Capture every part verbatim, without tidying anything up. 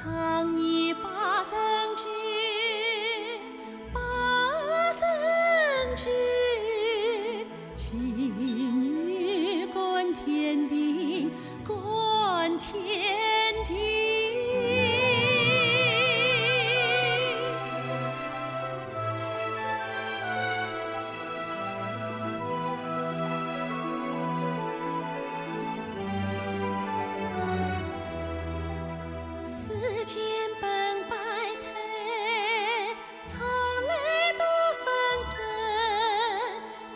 当年八人节，八人节，妓女感天庭，感天庭。 世间本百态，从来多纷争。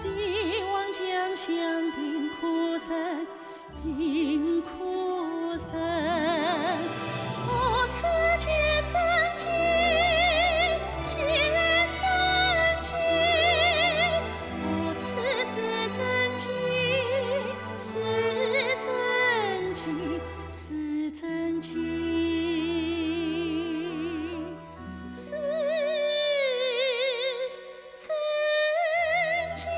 帝王将相并苦生，并苦生。何处见真情，见真情？何处是真情，是真情？ 是真情，是真情。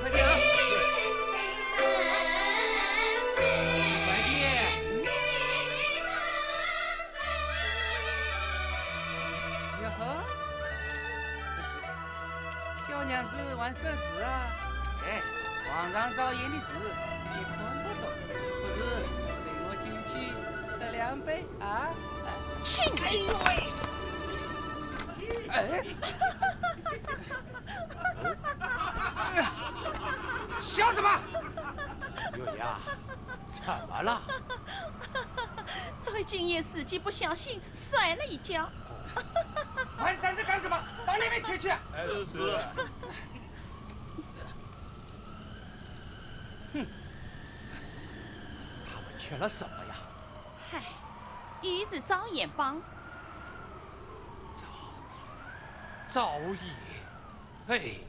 快点，快点啊！快点！呀呵，小娘子还识字啊？哎，皇上早言的字，你看不懂，不如陪我进去喝两杯啊？去你！哎呦喂！哎，笑什么？月牙，怎么了？昨日君夜自己不小心摔了一跤。还站着干什么？到那边去！哎，是。哼，他们吃了什么呀？嗨，又是赵延邦。赵延，赵延，嘿。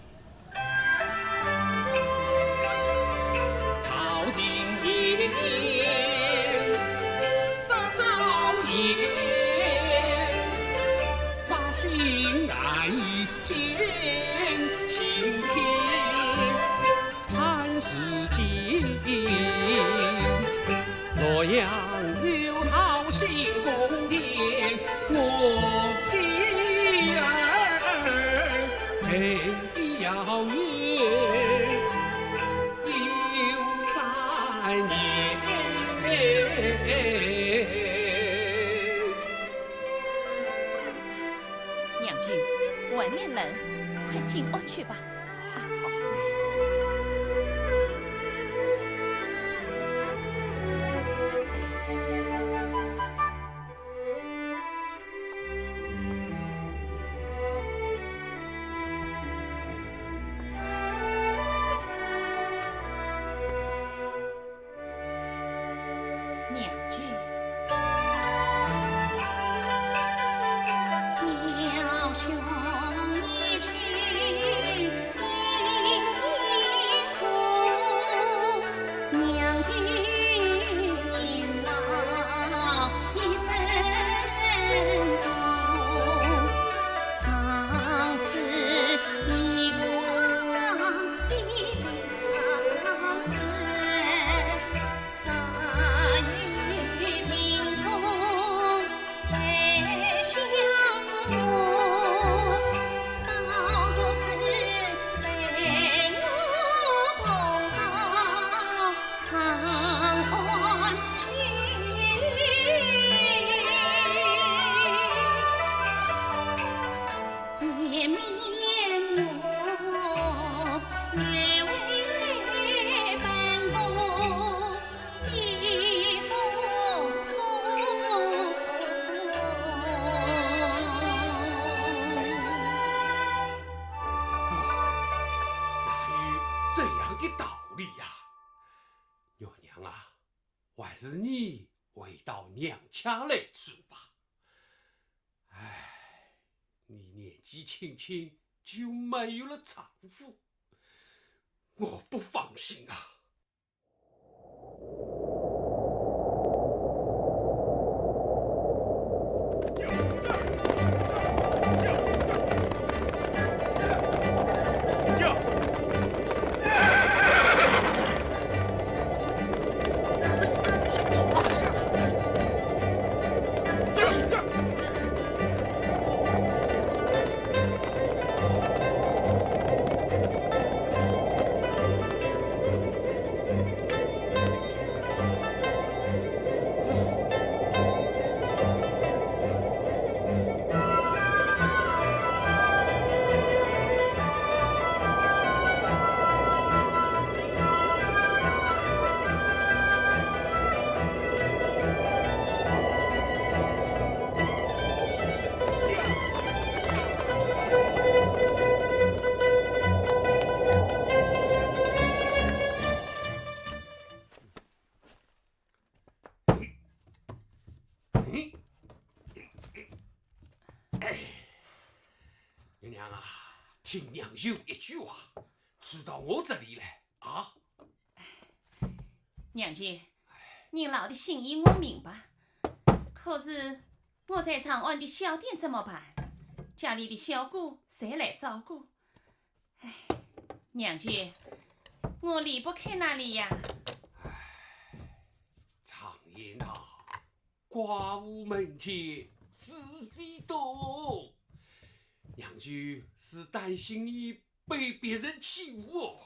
朝廷严令杀赵延，百姓难以见青天。汉室建立，洛阳有朝新宫殿，我的儿陪 遥远又三年。娘君，外面冷，快进屋去吧。啊，好。 娘舅，表兄你去的道理呀。月娘啊，还是你回到娘家来住吧。唉，你年纪轻轻就没有了丈夫，我不放心啊。 哎，月娘啊，听娘舅一句话，住到我这里来啊。娘舅，您老的心意我明白，可是我在长安的小店怎么办？家里的小姑谁来照顾？ 唉，娘舅，我离不开那里呀。唉，常言道，寡妇门前是非多。娘舅是担心你被别人欺负哦。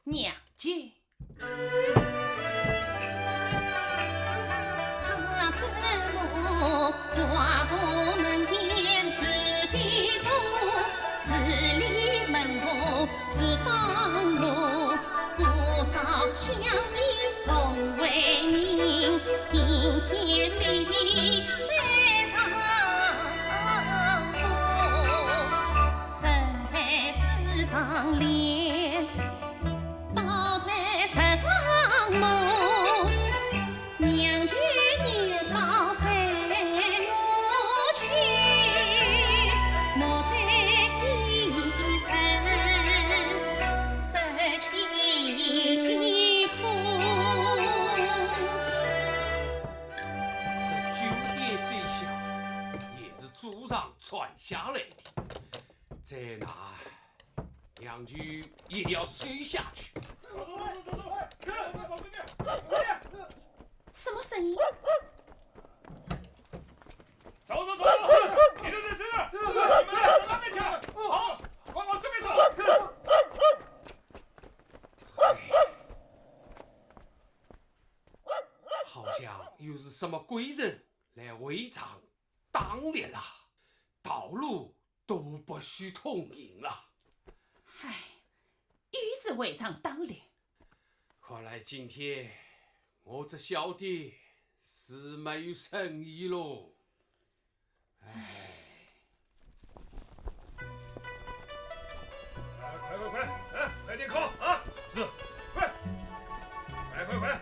娘舅。这酒店水箱也是祖上传下来的，再拿 娘舅也要收下去。什么声音？走走走走，你们在这儿，你们在那边去，好，往往这边走。好像又是什么贵人来围场打猎了，道路 都不许通行了。唉，又是围场打猎。看来今天我这小店是没有生意喽。唉。快快快，来，快点烤啊！是。快，快快快。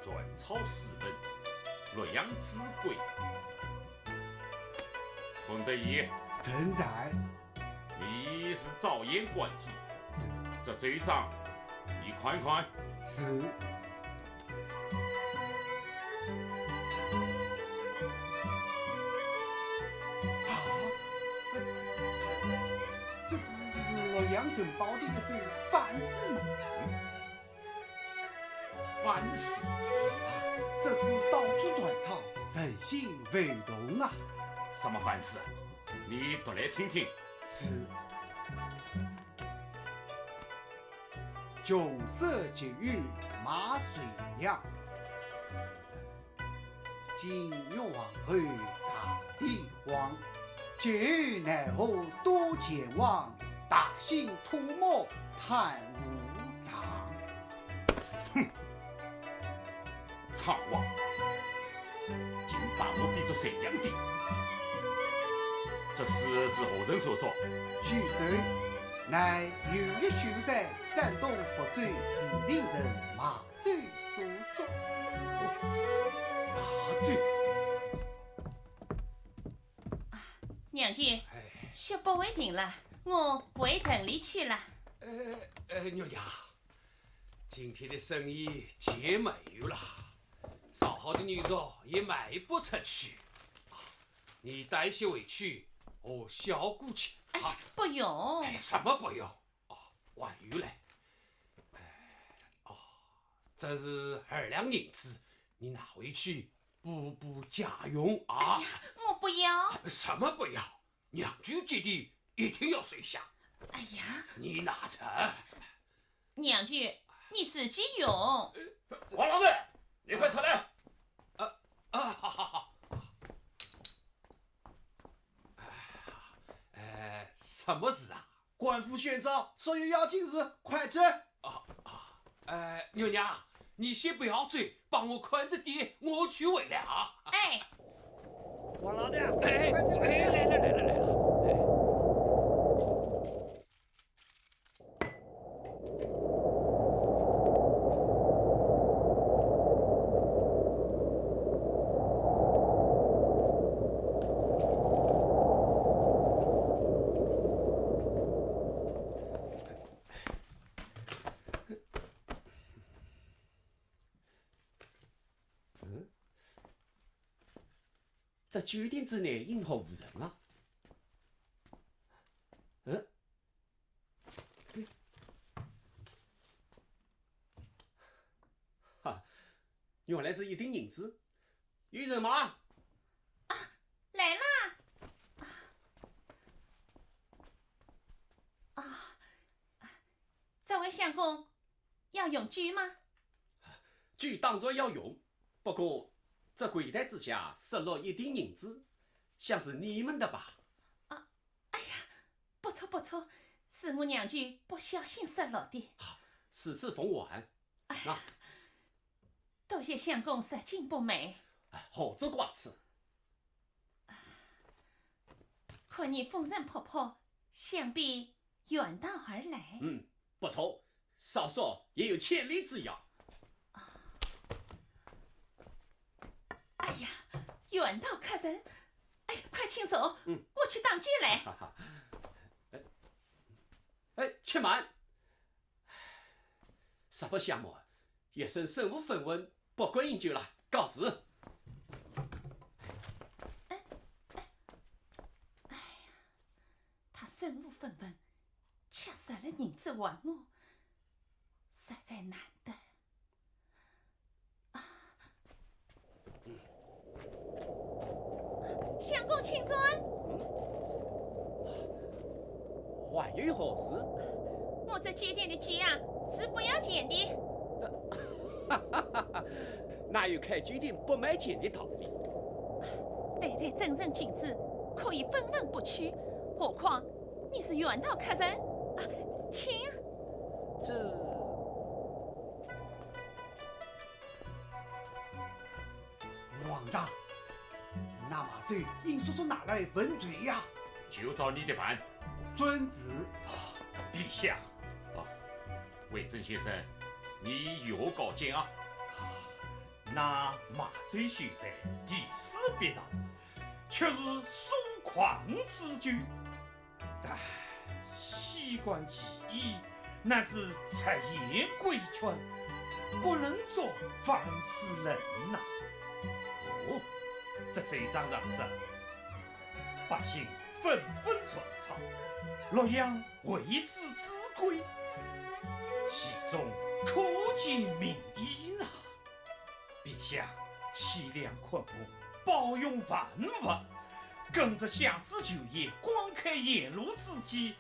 转抄四本，洛阳之贵。孔德爷。臣在。你是照言馆主，这奏章你看看。是。啊，这是洛阳城堡的一首范诗。 范诗？是啊，这是到处传唱，人心惶动啊。什么范诗？你读来听听。是。穷舍极欲马遂良， 金玉皇后大地荒，酒肉奈何多健忘，大兴土木叹无常。哼，常王，竟把我比作谁样的？这诗是何人所作？许周，乃有一首在山东亳州治病人马周所作。马周？啊，娘舅，哎。雪不会停了，我回城里去了。呃，呃，月娘，今天的生意尽没有了。 烧好的牛肉也卖不出去。啊，你带些回去和小姑去。哎，啊，不用。哎，什么不用？哦，还有嘞。哎，哦，这是二两银子，你拿回去补补家用啊。哎呀，我不要。什么不要？娘舅给的，一定要收下。哎呀。你拿着。 娘舅，你自己用。王老头，你快出来！啊，啊，好，好，好。哎，什么事啊？官府宣召，说有要紧事，快走。啊，啊，哎，月娘，你先不要走，帮我看着点，我去回来啊。哎。王老头，哎，快走，快走。哎，来了，来了，来了。哎。 嗯？这酒店之内因何无人啊？嗯？ 哈，原来是一锭银子，有人吗？啊，来啦！啊，这位相公要用酒吗？酒当然要用，不过这柜台之下失落一锭银子，像是你们的吧？啊，哎呀， 不错不错，是我娘舅不小心失落的。如此奉还。哎呀，啊，多谢相公拾金不昧。哎，何止挂齿。看你风尘仆仆，想必远道而来。嗯，不错， 少说也有千里之遥。哎呀，远道客人，哎，快请坐，嗯。我去打酒来。哈哈。哎，哎，且慢。实不相瞒，学生身无分文，不敢饮酒了，告辞。哎，哎，哎呀，他身无分文， 却拾了银子还我，实在难得。啊，相公请坐。还有何事？我这酒店的酒啊，是不要钱的。哪有开酒店不卖钱的道理？对待正人君子，可以分文不取，何况 你是远道客人啊，请啊。这……皇上，那马周应叔叔拿来问罪呀。就照你的办。遵旨。啊，陛下。啊，魏征先生，你有何高见啊？啊，那马周秀才，题诗毕达，却是疏狂之举。 唉，膝关节炎乃是直言规劝，不能作凡世人呐。哦，这奏章上说，百姓纷纷传唱，洛阳为之之贵，其中可见民意呐。 陛下，凄凉困苦，包容万物，跟着相思酒宴，广开言路之际，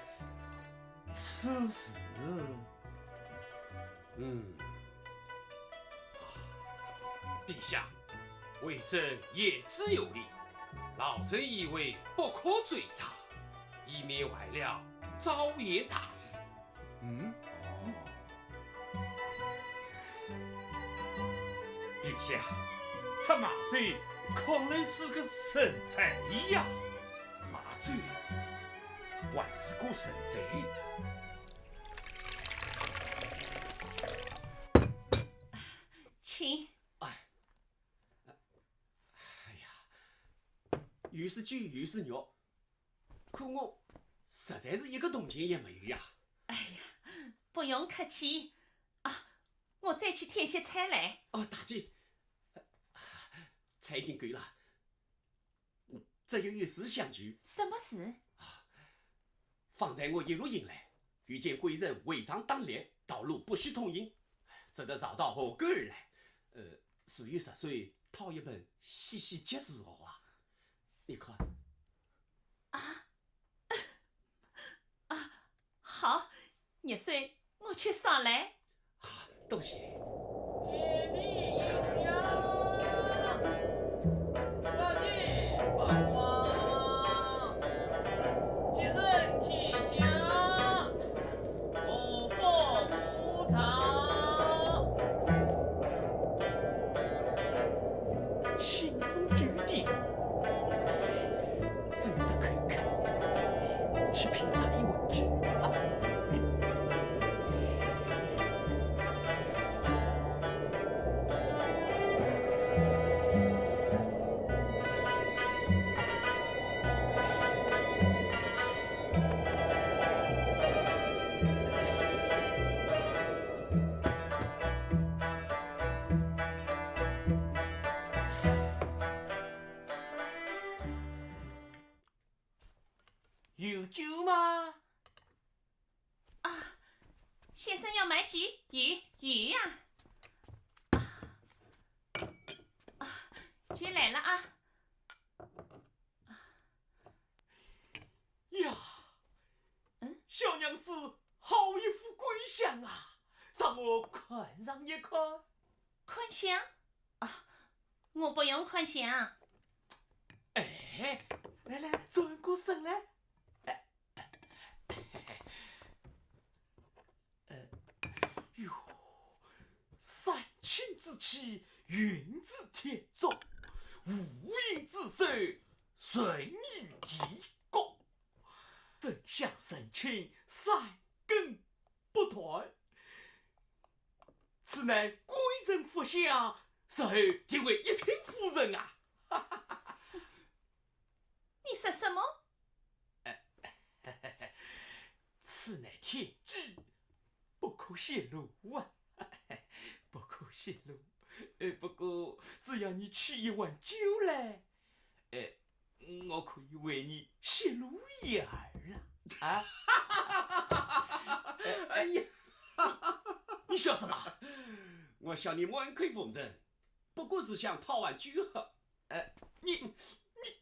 此事……嗯，陛下，魏征言之有理，老臣意味不可奏章，以免坏了朝廷大事。 嗯？陛下，这马周看来是个神才呀，卖酒还是个神才。请。哎，哎呀，又是酒又是肉，可我实在是一个铜钱也没有呀。哎呀，不用客气啊，我再去添些菜来。哦，大姐，菜已经够了，只有一事相求。什么事？方才我一路行来，遇见贵人违章打猎，道路不许通行，只得绕道河沟而来。呃，如有弱水，讨一盆洗洗脚如何啊？你看。啊？啊，好，热水我去上来。啊，多谢。天地阴阳，大地发光，吉人天相，无福无常。新丰酒店，走得看看，去品他一碗酒。 有酒吗？啊，先生要买酒？有，有呀。啊，啊，酒来了啊。呀，嗯？小娘子好一副贵相啊，让我看上一看。看相？啊，我不用看相。哎，来来，转过身来。哎，哎，哎，哟，三清之气，运至天中，五阴之首，存于地宫。 真想成亲三更不断，此乃贵人福相，日后定为一品夫人啊！你说什么？此乃天机，不可泄露啊！不可泄露。呃，不过只要你取一碗酒来， 哎，我可以为你息怒一二啊！啊？哎呀，你笑什么？我笑你满口奉承，不过是想讨碗酒喝。哎，你，你，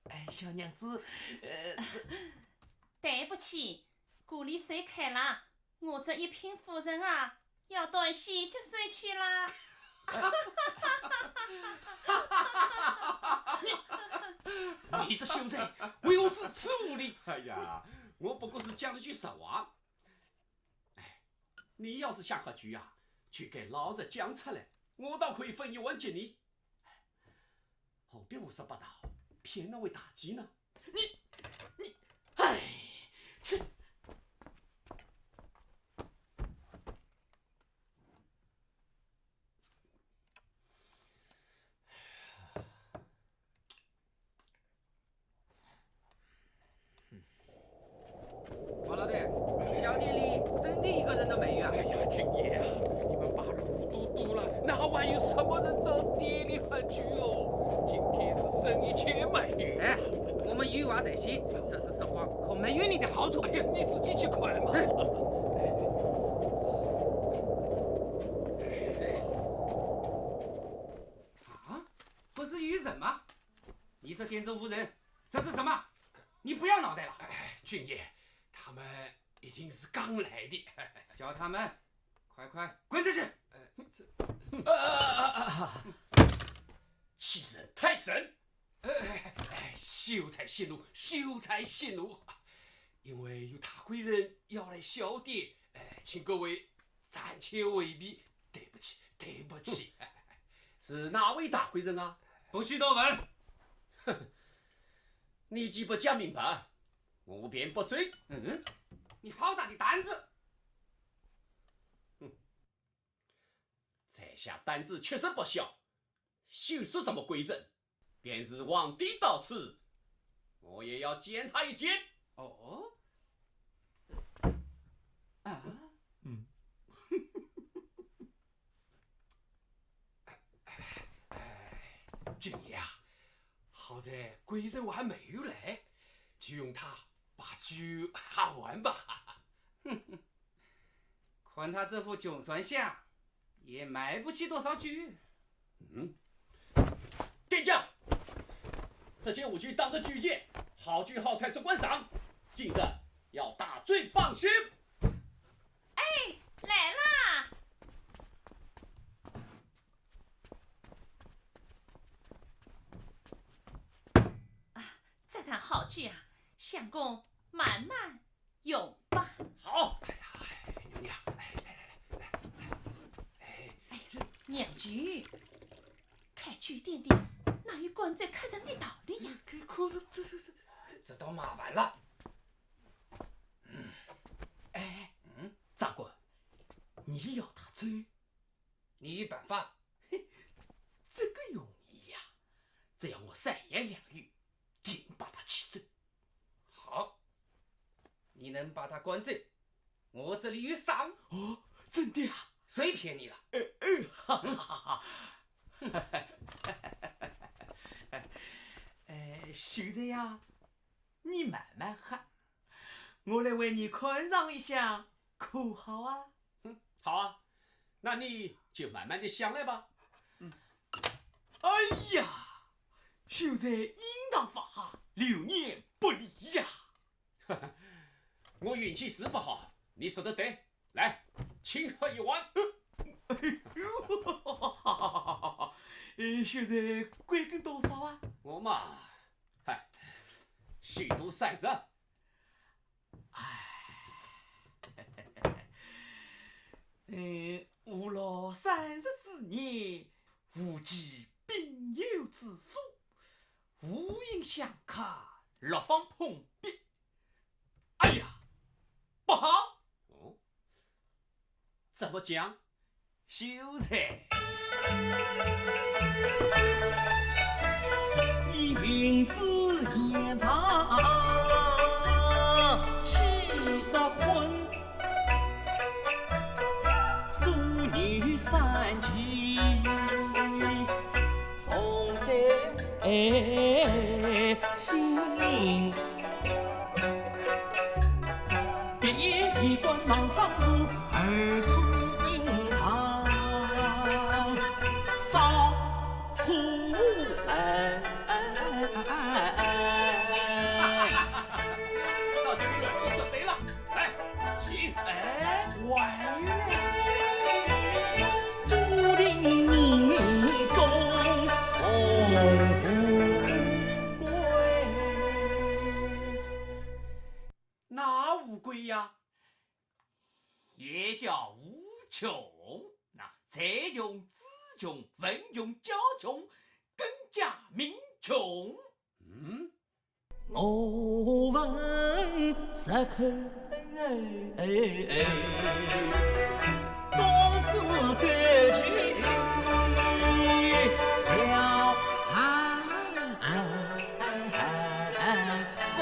哎，小娘子，呃，这，对不起，顾里水开了， 我这一品夫人啊，要断气接水去啦。你，你这秀才，为何如此无礼？哎呀，我不过是讲了句实话。哎，你要是想喝酒啊，就给老实讲出来，我倒可以分一碗给你。哎，何必胡说八道，骗那位大姐呢？ 你，你，哎，这。王老弟，你小店里真的一个人都没有啊？哎呀，俊爷啊，你们把路都堵了，哪还有什么人到店里喝酒哦？今天是生意全没有。哎，我们有话在先，这是实话，可没有你的好处。哎呀，你自己去看嘛。是。啊，不是有人吗？你这店主无人，这是什么？你不要脑袋了。哎，俊爷，他们一定是刚来的。叫他们快快滚出去！呃，这，啊，啊，啊，啊，欺人太甚！哎，哎，哎，秀才息怒，秀才息怒。因为有大贵人要来小店，哎，请各位暂且回避，对不起，对不起。是哪位大贵人啊？不许多问。哼，你既不讲明白，我便不追。嗯，你好大的胆子！哼，在下胆子确实不小，休说什么贵人，便是皇帝到此，我也要见他一见。哦？啊？嗯。哎，君爷啊，好在贵人还没有来，就用他把酒喝完吧。看他这副穷酸相，也买不起多少酒。嗯，店家，这件武具当作酒钱，好酒好菜只管赏，今日要大醉方休。哎，来啦！啊，这坛好酒啊，相公慢慢用吧。好。哎呀，哎，娘娘，哎，来来来来来，哎，哎，这娘舅，开酒店的哪有管制客人的道理呀？可可是这这这这这倒麻烦了。哎，嗯，掌柜，你要他走，你有办法？嘿，这个容易呀，只要我三言两语，定把他气走。好，你能把他赶走，我这里有赏。哦，真的啊？谁骗你了？呃呃，哈哈哈哈。哎，秀才呀，你慢慢喝，我来为你看赏一下，可好啊？嗯，好啊，那你就慢慢的享来吧。嗯。哎呀，秀才印堂发黑，流年不利呀。我运气是不好，你说得对。来，请喝一碗。哎，秀才贵庚多少啊？我嘛，嗨，虚度三日。唉，嗯，吾老三日之年，无寄宾友之书，无印香客，落舫碰壁。 哎呀，不好！哦，怎么讲？秀才，你明知言堂气失魂，素女三千奉在心。 别言一段忙丧事，耳聪印堂遭祸人。到这里乱说说对了，来，请。哎，还有嘞。注定命中逢无归。 哪无归呀？也叫无穷，那财穷、子穷、文穷、交穷，更加命穷。嗯？我问实口，当时得去了长 生。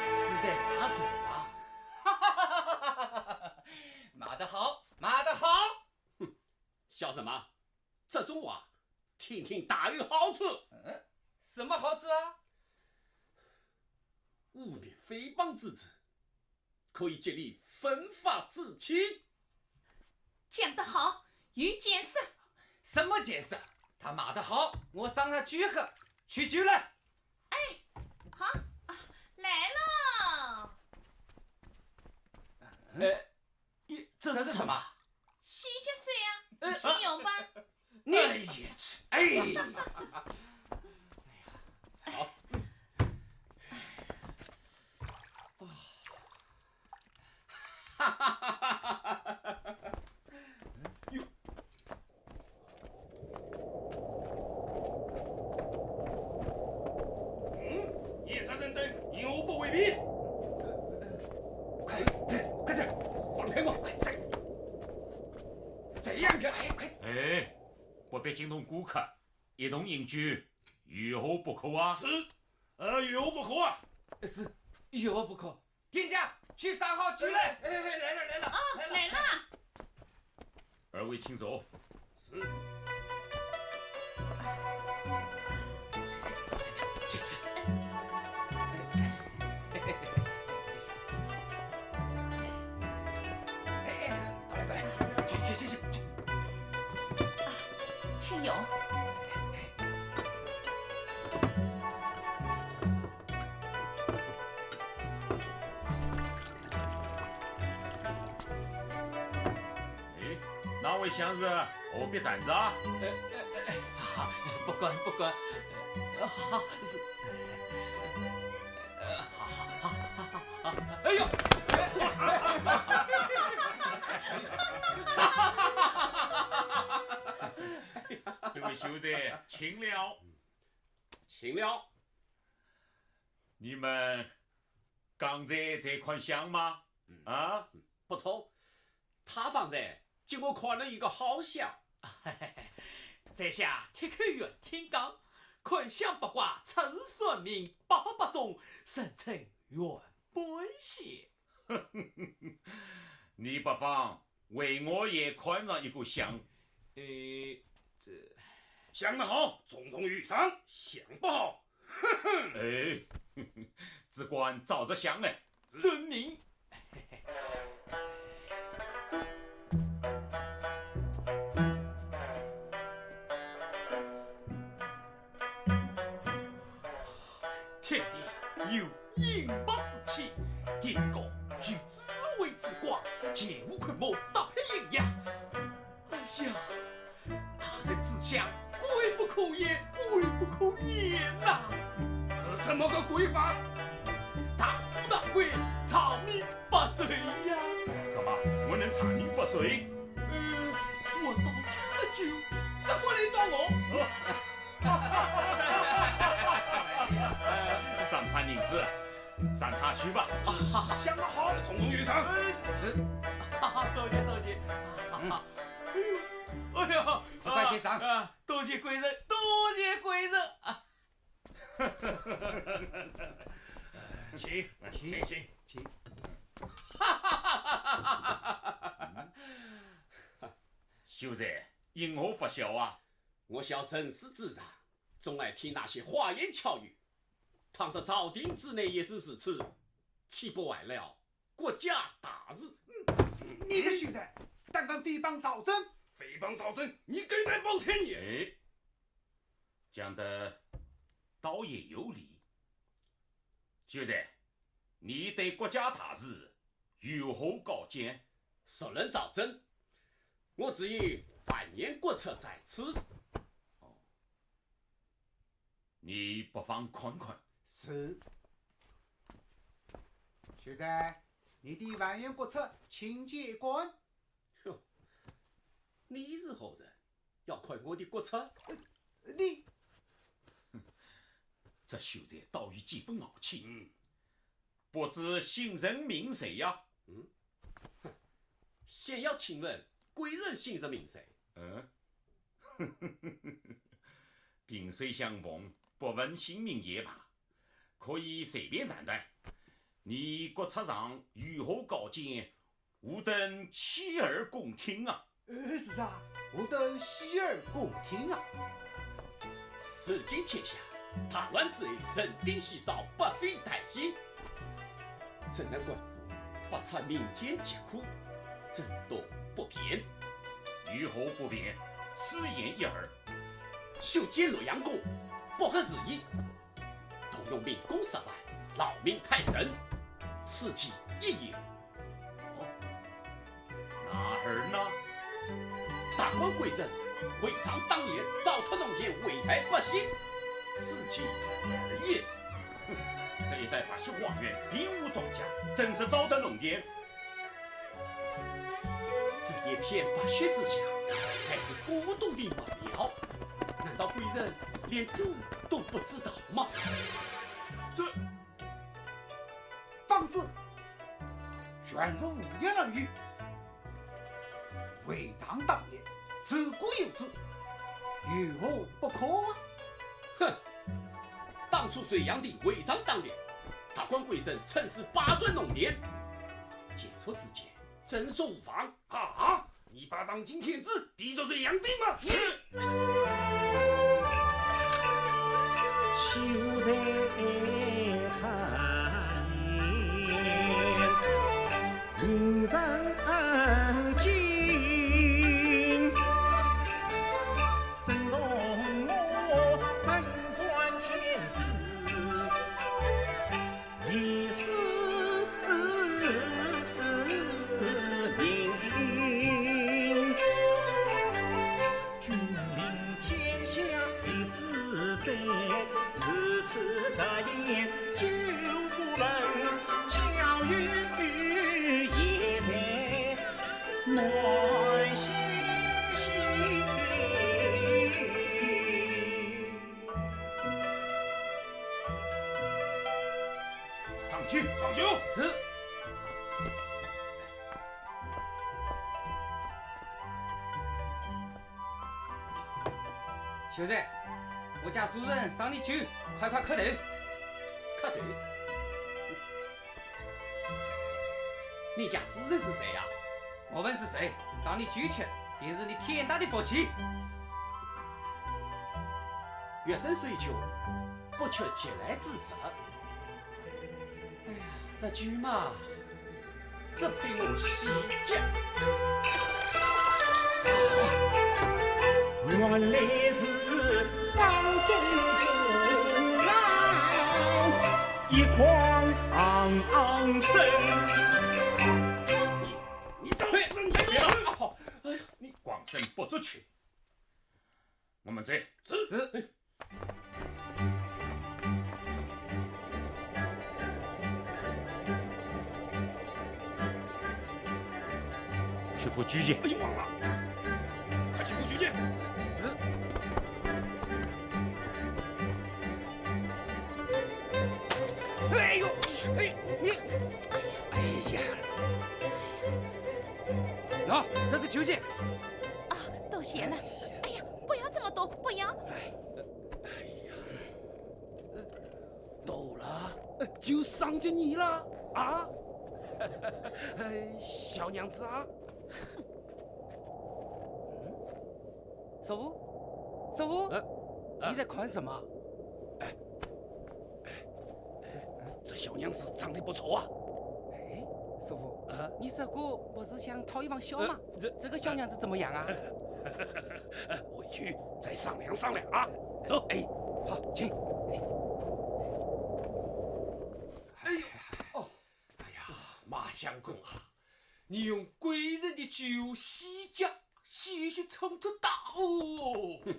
你是在骂人吧？骂得好，骂得好！哼，笑什么？这种话听听大有好处。嗯，什么好处啊？污蔑诽谤之词， 可以激励奋发之气。讲得好，有见识。什么见识？他骂得好，我赏他酒喝，取酒来。哎，好，啊，来了。哎，这是什么？洗脚水啊，呃，请用吧。 你，哎呀，哎。好。哎，不必惊动顾客，一同饮酒，有何不可啊？是，呃，有何不可啊？是，有何不可？店家，去上好酒来。哎，哎，来了，来了，啊，来了。来了。二位请坐。是。 哎，哎，哎，到来，到来，去，去，去，去，去。啊，请用。哎，那位相士何必站着啊？呃，呃，呃，啊，不敢，不敢。啊，是。 哎呦！这位秀才，请了。请了。你们刚才在看相吗？嗯。啊？不错，他方才给我看了一个好相。在下铁口圆天刚，看相八卦，出字算命，百发百中，人称圆满相。你不妨为我也看上一个相。呃，这……相得好，重重有赏；相不好，哼哼。哎，只管照着相来。遵命。 天地有阴白之气，天高具紫微之光，前无坤木，搭配阴阳。哎呀，大人之相，贵不可言，贵不可言呐！呃，怎么个贵法？大富大贵，长命百岁呀！怎么，我能长命百岁？呃，我倒九十九，怎么来找我？ 赏他银子，赏他去吧。相得好，重重有赏。是。多谢，多谢。嗯。哎呦，哎呦，快快去赏。啊，啊，多谢贵人，多谢贵人。啊。请，请，请，请。秀才，因何发笑啊？ 我小人世之上，总爱听那些花言巧语。倘若朝廷之内也是如此，岂不坏了国家大事？嗯，你这秀才，胆敢诽谤朝政！诽谤朝政，你狗胆包天也！哎，讲得倒也有理。秀才，你对国家大事有何高见？若论朝政， 我只有万年国策在此。哦，你不妨看看。是。秀才，你的万年国策，请借观。哟，你是何人，要看我的国策？呃，你……这秀才倒有几分傲气。嗯。 不知姓甚名谁呀？嗯？哼，先要请问贵人姓甚名谁？嗯？萍水相逢，不问姓名也罢，可以随便谈谈。你国策上有何高见， 吾等洗耳恭听啊。呃，是啊，吾等洗耳恭听啊。如今天下，大乱之后，人丁稀少，百废待兴。怎能关乎百出民间疾苦，争夺不便？有何不便？此言一二。修建洛阳宫，不合时宜。 动用民工十万，劳民太甚，此其一也。哦，哪儿呢？大官贵人违章当年，糟蹋农田，危害百姓，此其二也。哼，这一带白雪花园，并无庄稼，怎是糟蹋农田？ 这一片白雪之下，乃是古董的文庙，难道贵人连这都不知道吗？这……方卿，全是胡言乱语。违章当年，自古有之，有何不可啊？哼，当初隋炀帝违章当令，达官贵人趁势霸占农田，监察之间， 真说无妨。啊，你把当今天子比作隋炀帝吗？秀才参见，名人敬，怎同我争冠天子 一世名。君临天下一世哉，如此才言究不能，巧语言才难相信。 上酒，上酒。是。秀才，我家主人赏你酒，快快磕头。磕头？你家主人是谁呀？莫问是谁，赏你酒吃，便是你天大的福气。月生虽穷， 不缺急来之日。哎呀，这酒嘛，只配我洗脚。原来是方中不老，一匡昂昂生。你，你找死！你别打！哎呀，你光生不足去。 我们走。是。是。去赴酒宴。哎呦，忘了，快去赴酒宴。是。哎呦，哎，你，哎呀，喏，这是酒钱。 啊，多谢了。哎呀，不要这么多，不要。哎呀，多了，呃，就赏给你了啊！哎，小娘子啊。叔父，叔父，呃，呃。你在看什么？哎， 这小娘子长得不错啊。哎，叔父，啊？你说过不是想讨一房小吗？呃，这，这个小娘子怎么样啊？呃，回去再商量商量啊。走。哎，好，请。哎。哎呦，哦。哎呀，马相公啊，你用贵人的酒洗脚，洗洗冲冲打哦。哼，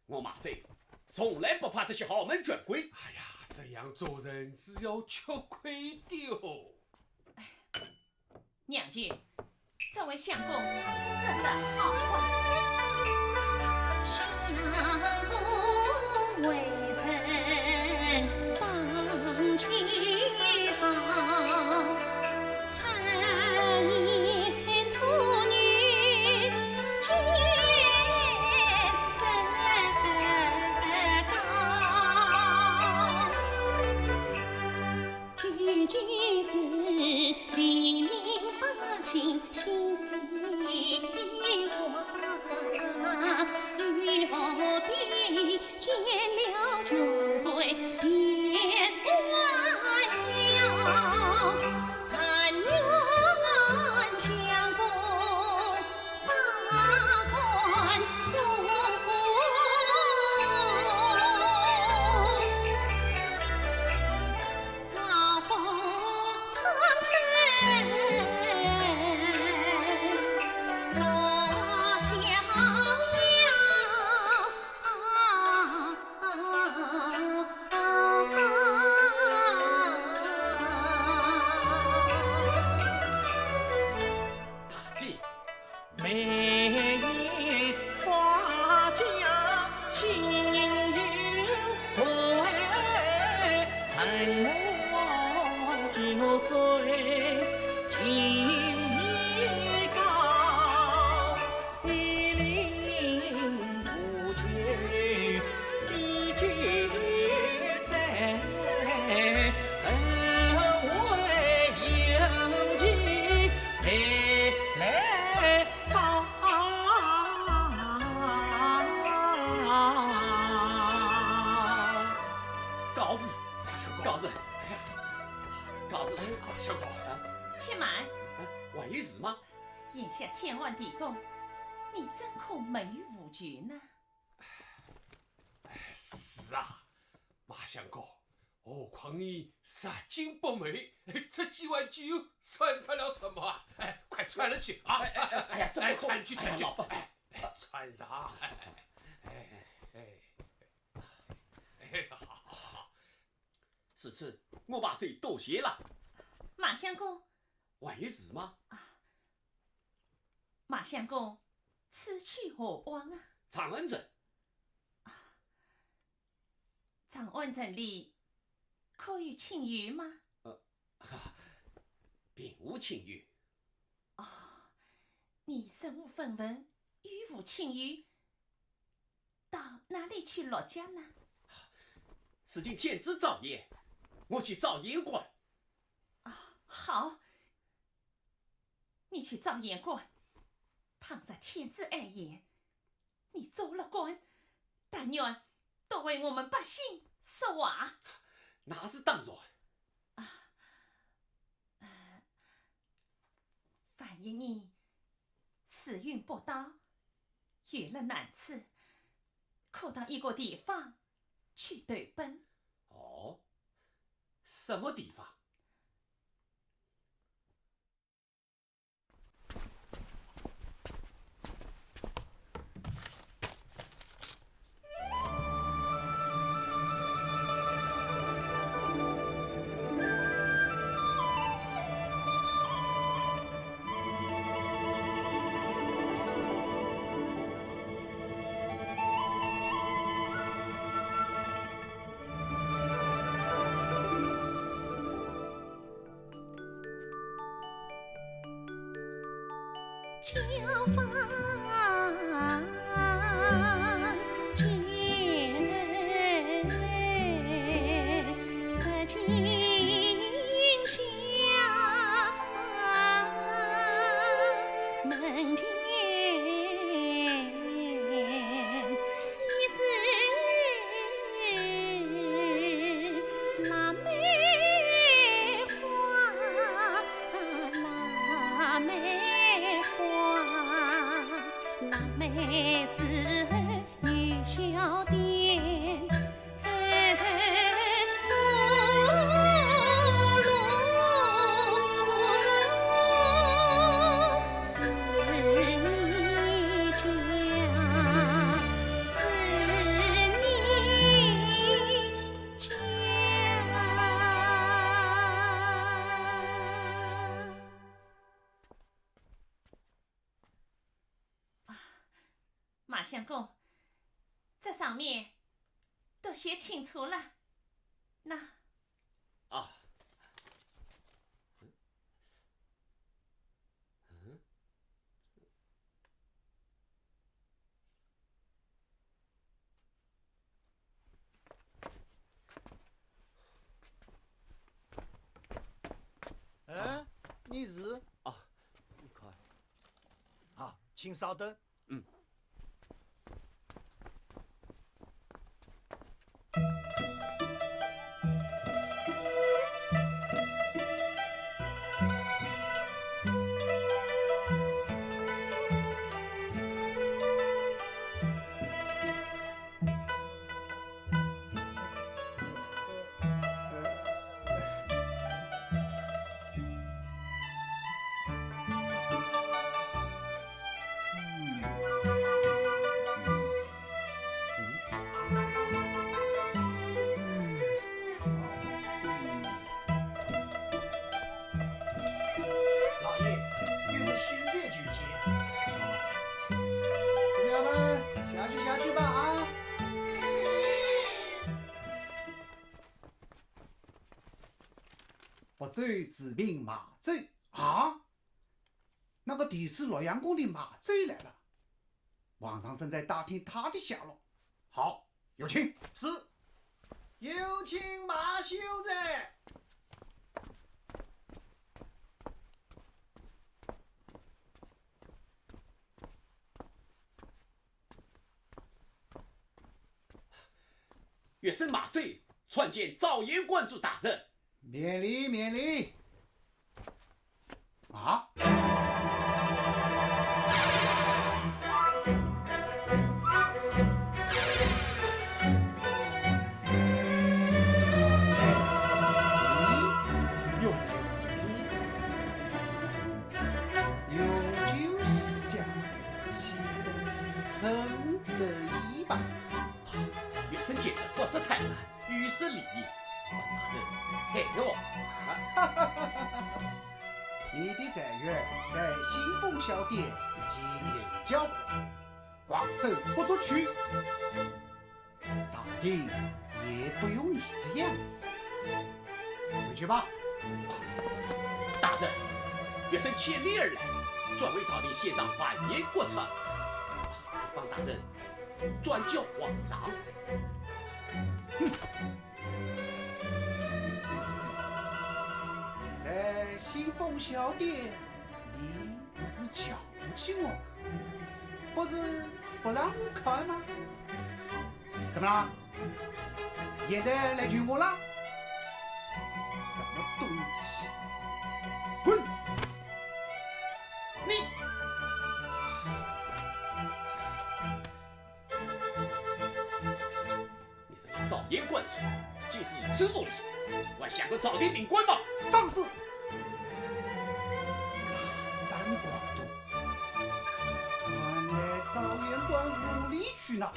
我马贼从来不怕这些豪门权贵。哎呀，这样做人是要吃亏的哦。娘舅，这位相公说得好啊。相公为人当其好，眼下天寒地冻，你怎可没有无惧呢？哎，是啊，马相公，何况你拾金不昧，这几碗酒算得了什么啊？哎，快穿了去啊！哎，哎，哎，哎呀，这不够。哎，穿去，穿去，哎呀，老伯。哎，哎，穿上。哎，哎，哎，哎，好，好，好。如此，我马走多谢了。马相公。还有事吗？啊，马相公，此去何往啊？长安城。啊，长安城里可有亲友吗？呃，哈，并无亲友。哦，你身无分文，又无亲友，到哪里去落脚呢？如今天子早宴，我去照言馆。啊，好，你去照言馆，倘若天子爱宴，你做了官，但愿多为我们百姓说话。那是当然。啊，呃，万一你时运不到，遇了难处，可到一个地方去投奔。哦，什么地方？啊，马相公，这上面都写清楚了。那，啊，嗯，嗯。 哎，你是？哦，你看。好，请稍等。嗯。 老爷，有人现在求见。姑娘们，下去，下去吧，啊！不走自并马走啊？ 那个弟子洛阳宫的马走来了，皇上正在打听他的下落。好，有请。是。有请马修哉。 学生马周参见赵县官主大人。免礼，免礼。啊？很得意吧？学生见识，不识泰山，语失礼仪。王大人，嘿哟！你的财源在新凤小店已经领教过，王生不作取。 朝廷也不用你这样子。回去吧。大人，学生千里而来，专为朝廷献上万年国策。望大人转交皇上。哼！在新凤小店，你不是瞧不起我吗？不是不让我看吗？ 怎么了？现在来求我了？什么东西？滚！你，你是个朝言官诼，竟是如此无礼，还像个朝廷命官吗？放肆！胆敢！ 敢来朝言官无理取闹。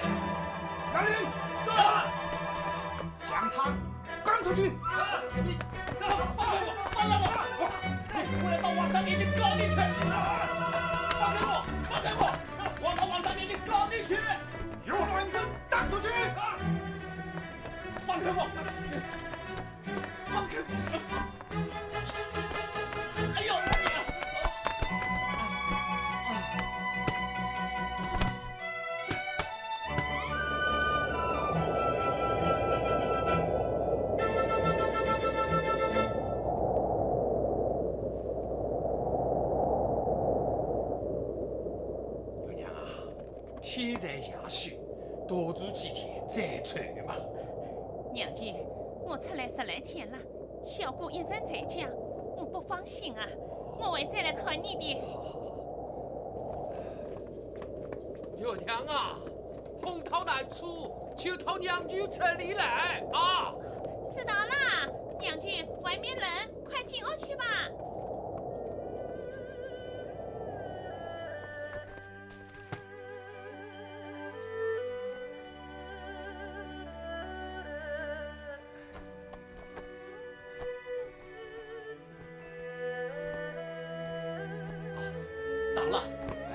来人！将他赶出去！你放开我！放开我！我要到皇上面前告你去！放开我！放开我！我要到皇上面前告你去！有人敢打出去！放开我！放开我！ 哎呦！月娘啊，天在下雪，多住几天再走嘛。娘舅，我出来十来天了， 小姑一直在讲，我不放心啊，我会再来看你的。月娘啊，公讨难处，求讨娘舅出力来啊！知道啦，娘舅，外面冷，快进屋去吧。 打了。哎。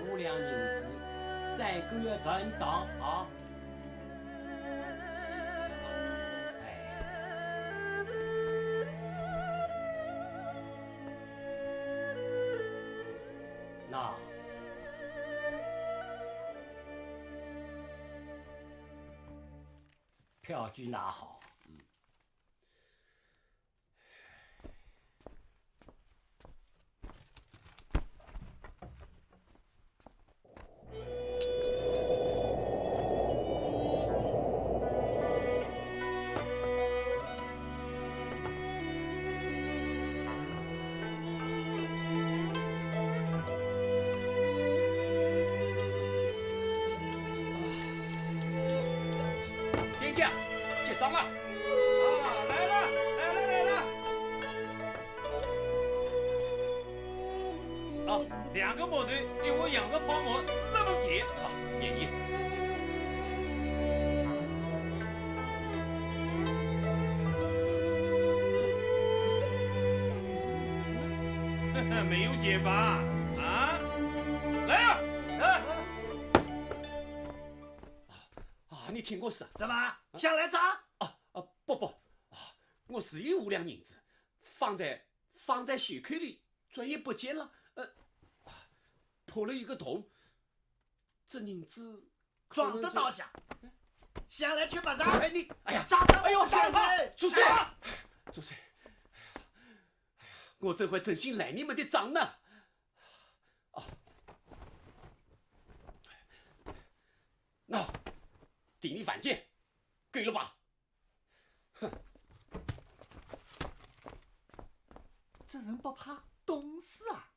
五两银子，三个月断当啊。 哎。那，票据拿好。嗯。 店家，结账了。啊，来了，来了，来了。啊，两个馒头，一碗羊肉泡馍，四十文钱。好，便宜。没有钱吧？啊？来啊！来。 啊，你听我说。怎么？想来查？啊，啊，不，不，啊，我是有五两银子，放在，放在袖口里，转眼不见了，呃，啊，破了一个洞，这银子可能是……装得倒下，想来去不着。哎，你，哎呀，找到哎呦，我找到。住手！哎呀，住手！哎呀，哎呀，我怎会真心赖你们的账呢？ 哦。喏，抵你饭钱，够了吧？哼。这人不怕冻死啊？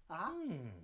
啊？嗯。